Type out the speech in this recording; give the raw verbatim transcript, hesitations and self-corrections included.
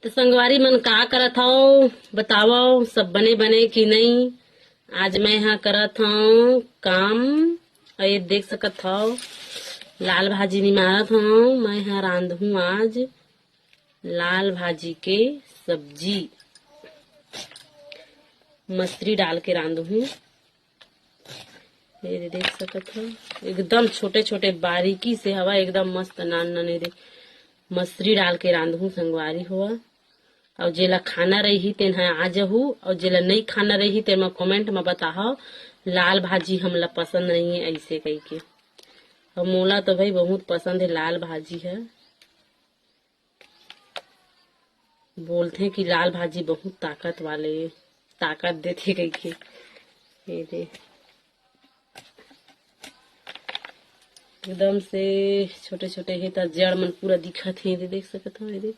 तो संगवारी मन, का करत हव, बतावव, सब बने बने कि नहीं? आज मैं हा करत हव काम, अउ ये देख सकत हव, लाल भाजी निमारत हव। मैं हा रांधहूँ आज लाल भाजी के सब्जी, मसरी डाल के रांधहूँ। ये दे, देख सकत हव, एकदम छोटे छोटे बारीकी से हवा, एकदम मस्त नान नान। ये दे, मसरी डाल के रांधहूँ संगवारी हो। अउ जेला खाना रही तेन ह आ जहू, अउ जेला नइ खाना रही तेन म comment म बताहव, लाल भाजी हमला पसंद नहीं है ऐसे कहिके। अउ मोला तो भाई बहुत पसंद है लाल भाजी है। बोलथे कि लाल भाजी बहुत ताकत वाले, ताकत देथे कहिके। ये दे, एकदम से छोटे छोटे हे त जड़ मन पूरा दिखत हे। ये दे, देख सकत हव, ये दे।